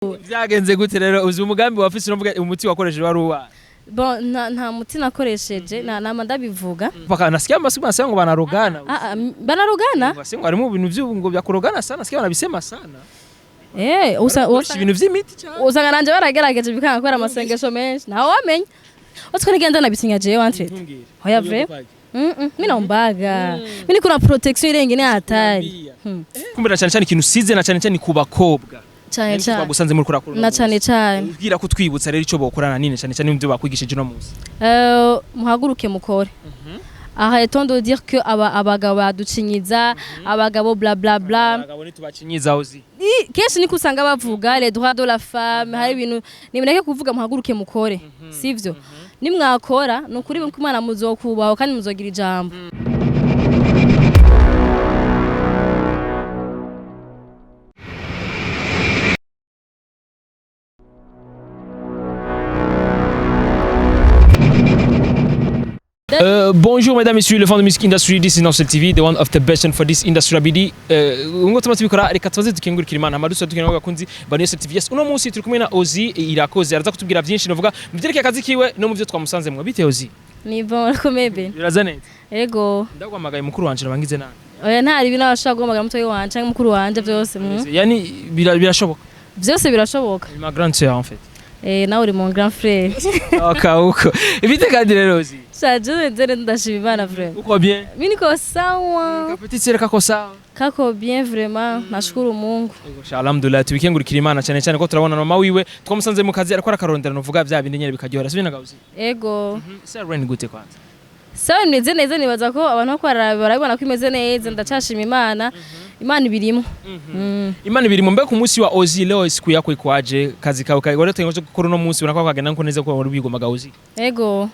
Vyagenze gute rero? Uzi umugambi wafise, unovuga umuti wakoresheje wari uwa Bon, nta muti nakoresheje, na nama ndabivuga. Paka nasikia masiku nasema ngo banarogana. Ah, ah, banarogana. Basi ngo harimo ibintu vyo ngo bya kurogana sana, nasikia wanabisema sana. Eh, Ukoresha ibintu vy'imiti cyane. Usanga nanje baragerageje bikanga kubera amasengesho menshi, ntawe wamenya. Utwo nigenda nabitinya jewe entre. Hoya vrai? Mimi naombaga. Mimi niko na protection irenge ni hatari. Kumbe na cyane cyane ikintu usize na cyane cyane ku bakobwa. Cyane cyane. Twagusanze muri kurakora. Na cyane cyane. Ubwira ko twibutsa rero ico bokorana nini cyane cyane n'ibyo bakwigishije no munsi. Muhaguruke mukore. Arrêtons de dire que abagabo baducinyiza, abagabo bla bla bla. Abagabo ntitubacinyiza, uzi. Kenshi niko usanga bavuga les droits de la femme, hari ibintu nimureke kuvuga, muhaguruke mukore, sivyo? Nimwakora ni ukuri ko Imana muzokubaho kandi muzogira ijambo. Bonjour mesdames, messieurs, le fan de music industry, this is Nocel TV, the one of the best and for this industry abidi. Ngo tumaze tubikora, reka tubaze dukengurukira Imana, hama dusubira dukengurukira abakunzi ba Nocel TV. Yes, uno munsi turi kumwe na Ozi Irakoze, araza kutubwira byinshi novuga mu byerekeye akazi kiwe no mu byo twamusanzemwo. Bite Ozi? Ni bon, urakomeye be. Biraza neza. Ego. Ndaguhamagaye mukuru wanje nabangize nabi. Oya, ntari ibintu abashaka guhamagara mutoyi wanje canke mukuru wanje byose. Yani birashoboka. Byose birashoboka. Ni ma grande sœur en fait. Nawe uri mon grand frère. Akauko. Bite kandi rero Ozi? Shaje nzere, ndashima Imana vraiment. Uko bien? Mimi niko sawa. Petite sœur kako sawa? Kako bien vraiment, nashukuru Mungu. Ego, alhamdulillah, tubikengurukira Imana cyane cyane ko turabona mama wiwe twamusanze mu kazi ariko arakarondera novuga bya bindi nyene bikaryohera, sibyo nagabuzi? Ego. Sœur gute kwanza? Sawa, imeze neza, nibaza ko abantu bako barabibona ko imeze neza, ndacashima Imana. Imana ibirimo. Imana ibiri mu. Mbega ku munsi wa Ozi leo, siku yako ikwaje? Kazi kawe kawe wari utegereje gukora uno munsi ubona ko kagenda nko neza ko wari wigombaga, Ozi? Ego,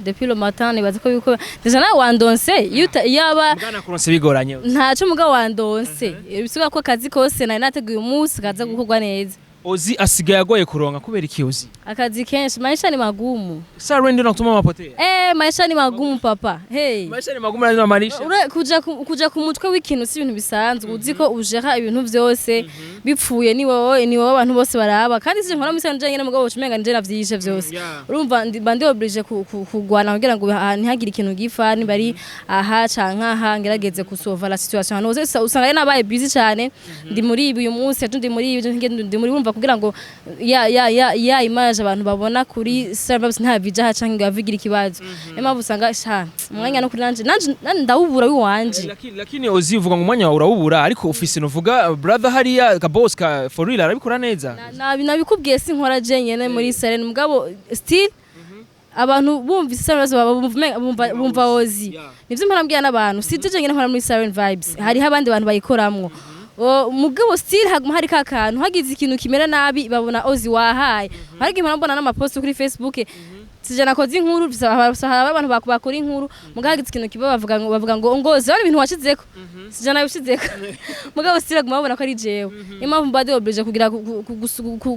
depuis le matin nibaza ko yuko déjà nawe wandonse iyo yaba Bwana kuronse bigoranye. Ntaco, mugabo wandonse bisubiza ko akazi kose nari nateguye umunsi kaza gukorwa neza. Ozi asigaye agoye kuronka kubera iki, Ozi? Akazi kenshi, maisha ni magumu. Sœur ndio nakutuma mapotea. Maisha ni magumu papa, hey. Maisha ni magumu lazima manisha. Kuja ku mutwe w'ikintu si ibintu bisanzwe, uzi ko ujera ibintu vyose bipfuye ni wowe abantu bose baraba, kandi si nkora misa nje nyene, mugabo ucumenga nje navyishe vyose. Urumva mba ndi obligé kugwana kugira ngo ntihagire ikintu gifa, niba ari aha canke aha ngerageze kusova la situation hano hose. Usanga ari nabaye busy cyane, ndi muri ibi uyu munsi, ejo ndi muri ibi, ejo ndi muri, urumva, kugira ngo ya image abantu babona kuri servers nta bija aha canke ngo bavigira ikibazo. Niyo mpamvu usanga sha umwanya no kuri nanje ndawubura wiwanje. Lakini Ozi, uvuga ngo umwanya wawe urawubura, ariko ufise novuga brother hariya ka boss ka for real arabikora neza. Nabikubwiye, sinkora je nyene muri Serene, mugabo still abantu bumvise Siren Vibes bumva Ozi. Nivyo mpora mbwira n'abantu, si je nyene nkora muri Siren Vibes, hariho abandi bantu bayikoramwo. Mugabo still haguma hari ka kantu hagize ikintu kimera nabi babona Ozi wahaye. Hari igihe mpora mbona n'amapost kuri Facebook, sije nakoze inkuru, hari abantu bakora inkuru, mugabo hagize ikintu kiba bavuga ngo ngozi bari ibintu washizeko, sije nabishizeko, mugabo still aguma babona ko ari jewe. Niyo mpamvu mba ndi obligé kugira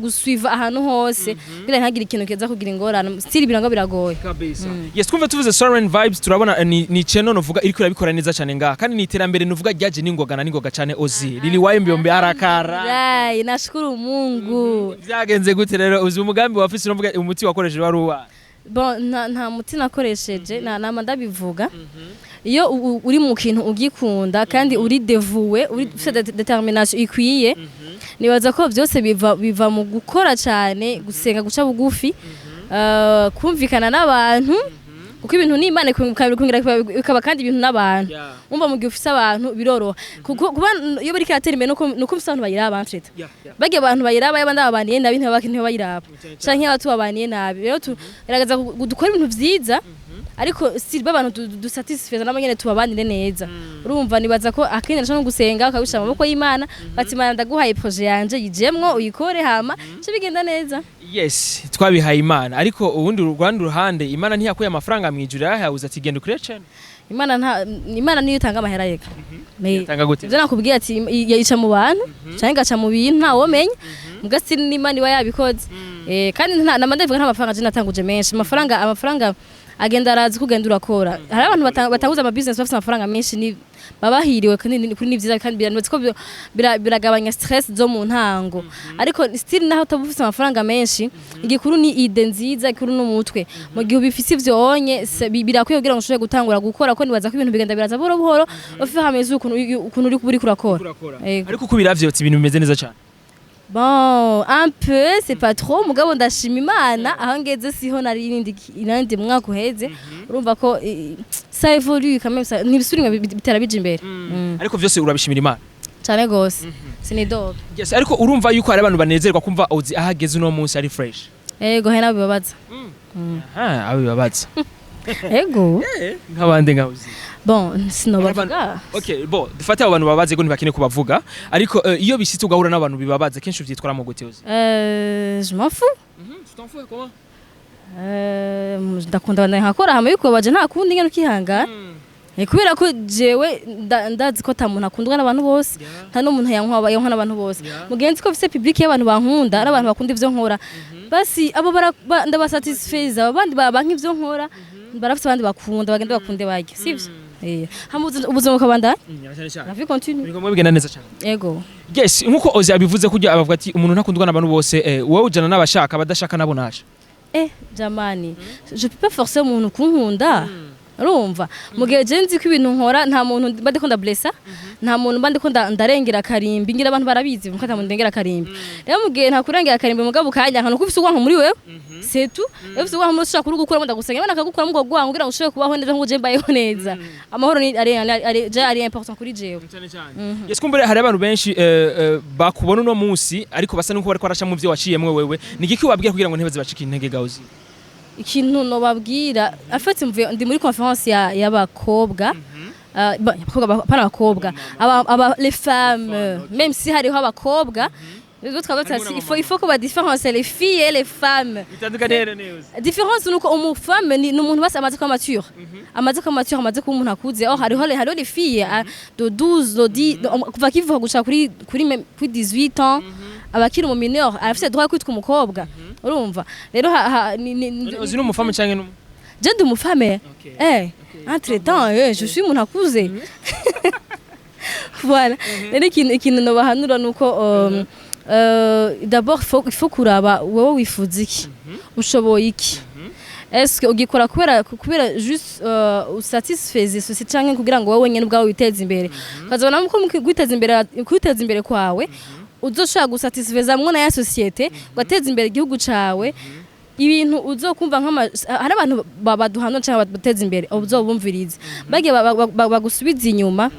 gusuiva ahantu hose kugira ntihagire ikintu kiza kugira ingorane. Still ibirango biragoye. Kabisa. Yes, twumve tuvuze Soren Vibes turabona ni channel novuga iriko irabikora neza cyane ngaha, kandi ni iterambere novuga ryaje ningoga na ningoga cyane. Ozi liliwaye mbiombe harakara. Rai, nashukuru Mungu. Vyagenze gute rero? Uzi umugambi wafise, unovuga umuti wakoresheje wari uwa Bon, nta muti nakoresheje, na nama ndabivuga. Iyo uri mu kintu ugikunda kandi uri dévoué, uri ufite détermination ikwiye, nibaza ko byose biva mu gukora cyane, gusenga, guca bugufi, kumvikana n'abantu, kuko ibintu ni Imana ikongera bikaba kandi ibintu n'abantu. Umva, mu gihe ufise abantu biroroha, kuko kuba iyo bariko iratera imbere nuko ufise abantu bayiraba en fait. Barya abantu bayiraba yaba ndababaniye nabi ntibayiraba, canke yaba tubabaniye nabi. Rero tugerageza dukora ibintu vyiza, ariko si abantu dusatisfeza nabo nyene tubabanire neza. Urumva, nibaza ko akenshi naco no gusenga, ukabishira mu maboko y'Imana, bati: "Imana, ndaguhaye projet yanje, yijemwo uyikore," hama ce bigenda neza. Yes, twabihaye Imana, ariko ubundi Rwanda uruhande Imana ntiyakuye amafaranga mu ijuru yahabuze ati genda ukore channel. Imana nta Imana niyo itanga amahera yeka. Yatanga gute? Ivyo nakubwiye ati yica mu bantu canke igaca mu bintu, ntawomenya, muga si n'Imana iba yabikoze. Kandi nta nama ndabivuga, nta mafaranga je natanguje menshi, amafaranga Agenda arazi ko ugenda urakora. Hari abantu batanguza ama business bafite amafaranga menshi, ni babahiriwe kandi kuri ni vyiza, kandi biranutse ko biragabanya stress zo mu ntango. Ariko still, naho utaba ufite amafaranga menshi, igikuru ni idée nziza, igikuru n'umutwe. Mu gihe ubifise ivyo onye birakwiye kugira ngo ushobore gutangura gukora, ko nibaza ko ibintu bigenda biraza buhoro buhoro au fur et à mesure ukuntu uri kurakora. Yego. Ariko uko ubiravye, uti ibintu bimeze neza cyane. Bon, un peu, c'est pas trop, mugabo ndashima Imana, aho ngeze siho nari nindi mwaka uheze. Urumva ko ça évolue quand même, ça ntibisubira inyuma, bitera bija imbere. Ariko vyose urabishimira Imana. Cane gose. Sinidoga. Yes, ariko urumva yuko hari abantu banezerwa kumva Ozi ahageze uno munsi ari fresh. Ego, hari nabo bibabaza. Aha, abo bibabaza? Ego. Nk'abandi nka Ozi? Bon, sinobavuga. Okay, bo dufate abo bantu babaze ko ntibakene kubavuga, ariko iyo bisitse ugahura n'abantu bibabaza, kenshi uvyitwaramo gute, Ozi? Je m'en fous. Tu t'en fous comment? Ndakunda bandanya nkakora, hama bikubabaje nta kundi nyene ukihangana. Kubera ko jewe ndazi ko ata muntu akundwa n'abantu bose, nta n'umuntu yankwa n'abantu bose. Mugenzi ko mfise public y'abantu bankunda n'abantu bakunda ivyo nkora, basi abo ndabasatisfeza, abandi babanka ivyo nkora barafise abandi bakunda, bagenda bakunde barya, sivyo? Hama ubuzima bukabandanya. Cyane cyane. La vie continue. Bigomba bigenda neza cyane. Ego. Yes, nkuko Ozi abivuze, kurya abavuga ati umuntu ntakundwa n'abantu bose, wowe ujana n'abashaka, abadashaka nabo naje. Jamani, je peux pas forcer umuntu kunkunda. Urumva, mu gihe je nzi ko ibintu nkora nta muntu mba ndiko ndablessa, nta muntu mba ndiko ndarengera karimbi, ngira abantu barabizi ko ata muntu ndengera karimbi. Rero mu gihe nta kurengera karimbi, mugabo kanyanka nuko ufise urwanko muri wewe, c'est tout. Iyo ufise urwanko muri, ushobora kurugukuramo, ndagusenya Imana akagukuramo ubwo rwanko kugira ngo ushobore kubaho neza nkuko je mbayeho neza. Amahoro ni ari je ari important kuri jewe. Cyane cyane. Yes, kumbure hari abantu benshi bakubona uno munsi, ariko basa nuko bariko barasha mu vyo waciyemwe wewe. Ni igiki wabwira kugira ngo ntibaze bacike intege ga Ozi? Ikintu nobabwira, en fait mvuye ndi muri conférence ya y'abakobwa, abakobwa, pas abakobwa, aba les femmes, même si hariho abakobwa. D'autres Harimo. Il faut ko ba différencier les filles et les femmes. Bitandukaniye neza? Différence nuko umu femme ni umuntu basi amaze kuba mature, amaze kuba mature, amaze kuba umuntu akuze. Oh, hariho les filles de 12, de 10, kuva kivuka gushika kuri 18 ans, abakiri mu mineur arafise droit yo kwitwa umukobwa. Urumva rero Ozi ni umu femme canke numu Je ndi umu femme. Okay. Entre temps, je suis umuntu akuze. Voilà. Rero ikintu nobahanura nuko d'abord il faut kuraba wowe wifuza iki, ushoboye iki. Est-ce que ugikora kubera juste usatisfaise société, canke kugira ngo wowe nyene ubwawe witeze imbere? Ukazobona ko mu kwiteza imbere kwawe uzoshobora gusatisfeza mwo na ya société, ugateza imbere igihugu cawe. Ibintu uzokumva nk'ama hari abantu baduhanura cyangwa bateza imbere, uzobumviriza. Bagiye bagusubiza inyuma,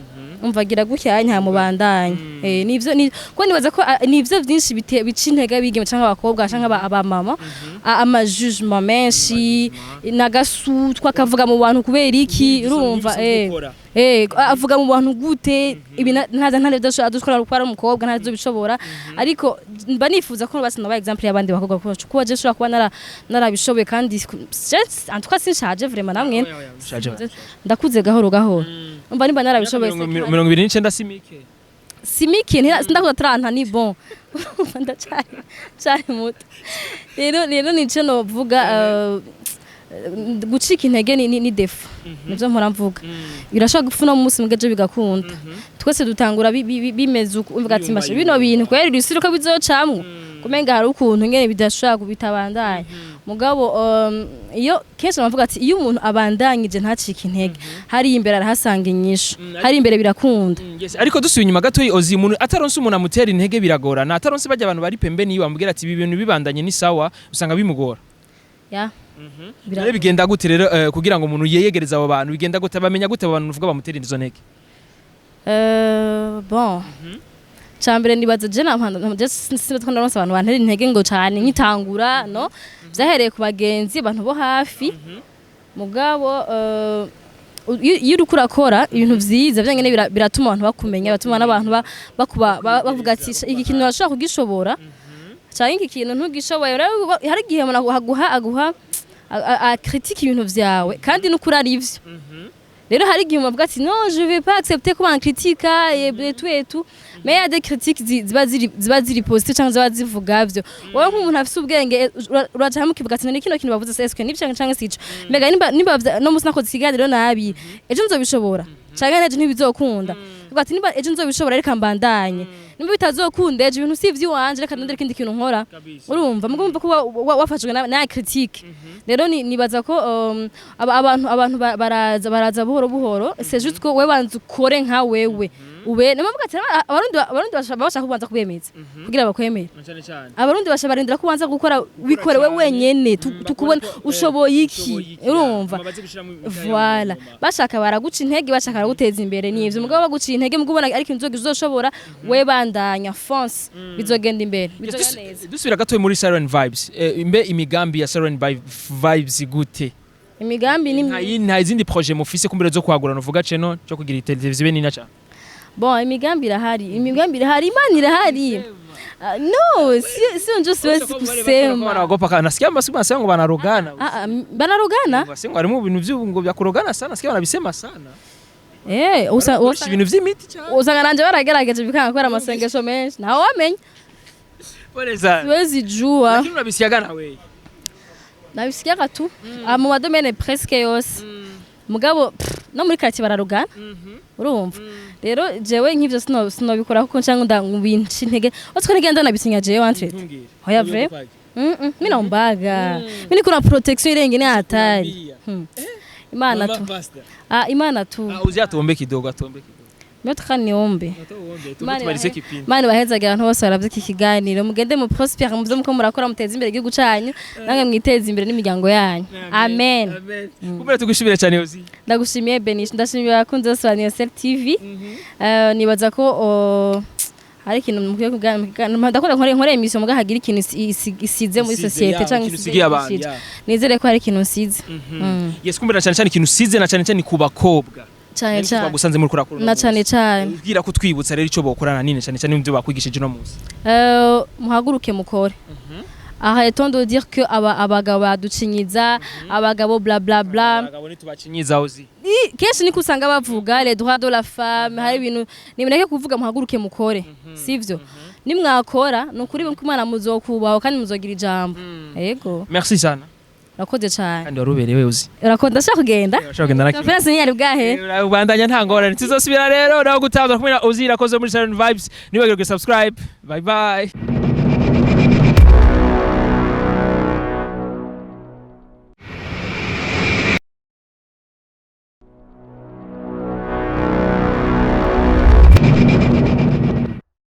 umva gira gutya nta mubandanya. Nivyo ko nibaza ko nivyo vyinshi bica intege abigeme canke abakobwa canke abamama, ama jugement menshi n'agasutwa, akavuga mu bantu kubera iki? Urumva, avuga mu bantu gute? Ibi ntaza nta nivyo ashobora gukora ari umukobwa, ntazo bishobora. Ariko mba nifuza ko basi noba exemple y'abandi bakobwa, kuko je nshobora kuba narabishoboye, kandi en tout cas sinshaje vraiment namwe. Ushaje. Ndakuze gahoro gahoro. Umva, nimba narabishoboye, 29 si mike. Si mike, sindakuza 30, ni bon. Urumva, ndacari cari muto. Rero nico novuga, gucika intege ni défaut. Nivyo mpora mvuga, birashobora gupfa uno munsi, mugeje bigakunda. Twese dutangura bimeze uko, uvuga ati mbasha bino bintu kweri risiri ko bizocamwo, kumenga hari ukuntu ngene bidashobora kubitabandanya. Mugabo iyo kenshi bavuga ati iyo umuntu abandanyije ntacike intege, hari imbere arahasanga inyishu, hari imbere birakunda. Yes, ariko dusubiye inyuma gato, Ozi, umuntu ataronse umuntu amutera intege biragorana, ataronse bajya abantu bari pembeni yiwe bamubwira ati ibi bintu bibandanye ni sawa, usanga bimugora. Ya. Rero bigenda gute rero kugira ngo umuntu yeyegereze abo bantu? Bigenda gute? Bamenya gute abo bantu uvuga bamutera izo ntege? Bon, cambere nibaza je nampanda je sinzi ko ndaronse abantu bantera intege ngo cane nkitangura. No vyahereye ku bagenzi, abantu bo hafi. Mugabo iyo uriko urakora ibintu vyiza vyonyene biratuma abantu bakumenya, biratuma n'abantu bakuba bavuga ati iki kintu urashobora kugishobora canke iki kintu ntugishoboye. Rero hari igihe umuntu aguha aguha a critique ibintu vyawe kandi n'ukuri ari ivyo. Rero hari igihe umuntu avuga ati: "Non, je vais pas accepter ko bankritika et tout et tout." Mais il y a des critiques ziba ziri positive cyangwa ziba zivuga vyo. Wowe nk'umuntu afise ubwenge, uraja hamwe ukivuga ati: "None kino kintu bavuze, est-ce que nibyo canke sico? Mbega nimba no musi nakoze ikiganiro nabi, ejo nzobishobora canke nejo ntibizokunda?" Uvuga ati: "Nimba ejo nzobishobora, reka mbandanye. Nimba bitazokunda ejo, ibintu si ivy'iwanje, reka ndondere ikindi kintu nkora." Urumva, mugomba kuba wafashwe na critique. Rero nibaza ko abantu baraza buhoro buhoro. C'est juste ko wewe banza ukore nka wewe ube niyo ati Abarundi bashaka kubanza kubemeza kugira bakwemere. Cyane cyane. Abarundi basha barindira ko ubanza gukora, wikore we wenyene, tukubona ushoboye iki. Urumva, voilà, bashaka baraguca intege, bashaka baraguteza imbere. Nivyo, mugabo baguciye intege, mugabo ubona ariko inzoga uzoshobora, we bandanya, fonce, bizogenda imbere, bizogenda neza. Dusubira gatoya muri Siren Vibes, mbe imigambi ya Siren Vibes gute? Imigambi ni Nta izindi projet mufise kumbere zo kwagura, nuvuga ceno cyo kugira televiziyo nina cyane? Bon, imigambi irahari, imigambi irahari, Imana irahari. Ah, no, sio njo siwezi kusema. Wanaogopa kana nasikia masiku nasema ngo banarogana. Ah, ah, banarogana? Basi ngo harimo ibintu by'ubu ngo bya kurogana sana, nasikia wanabisema sana. Eh, Bakoresha ibintu by'imiti cyane. Usanga nanje baragerageje bikanga kubera amasengesho menshi, ntawe wamenya. Pole sana. Siwezi jua. Lakini unabisikiaga na wewe? Nabisikiaga tu. Ah, mu madomaine presque yose, mugabo pff, no muri quartier bararogana. Urumva rero, jewe nk'ivyo sinobikora kuko nca ngunda ngubinca intege otwo ntigenda nabisinya jewe entre. Oya, vrai. Mimi naombaga, mimi niko na protection irenge, ni hatari. Imana tu. Ah, Imana tu. Ah, uzi atuombe kidogo, atuombe kidogo. Mimi tukaniombe. Imana Tumalize kipindi. Imana ibahezagira abantu bose baravye iki kiganiro. Mugende mu prospère muvyo muko murakora, muteze imbere igihugu canyu, namwe mwiteze imbere n'imiryango yanyu. Amen. Kumbe tugushimire cyane, Ozi. Ndagushimiye, Benish, ndashimiye abakunzi bose ba Niyosel TV. Nibaza ko hari ikintu mukwiye kuganira. Ndakunda nkore émission muga hagira ikintu isize muri Isize, société ya, canke ikintu usigiye abantu, isize. ya. Nizere ko hari ikintu nsize. Yes, kumbe na cyane cyane ikintu usize, na cyane cyane ku bakobwa. Cane cane. Twagusanze muri kurakora. Na cane cane. Ubwira ko twibutsa rero icyo bokorana nini cyane cyane ibyo bakwigishije no munsi. Muhaguruke mukore. Arrêtons de dire que abagabo baducinyiza, abagabo bla bla bla. Abagabo ntitubacinyiza, Ozi. Kenshi niko usanga bavuga les droits de la femme. Hari ibintu nimureke kuvuga, muhaguruke mukore, sivyo? Nimwakora, ni ukuri ko Imana muzokubaho kandi muzogira ijambo. Yego. Merci sana. Urakoze cyane. Kandi waruberewe, Ozi. Urakoze, ndashaka kugenda. Urashaka kugenda na Conference ntiyari bwahe. Ubandanya, nta ngorane. Tuzosubira rero naho gutaza kumwe na Ozi Irakoze muri Siren Vibes. Nibagirwe subscribe. Bye bye.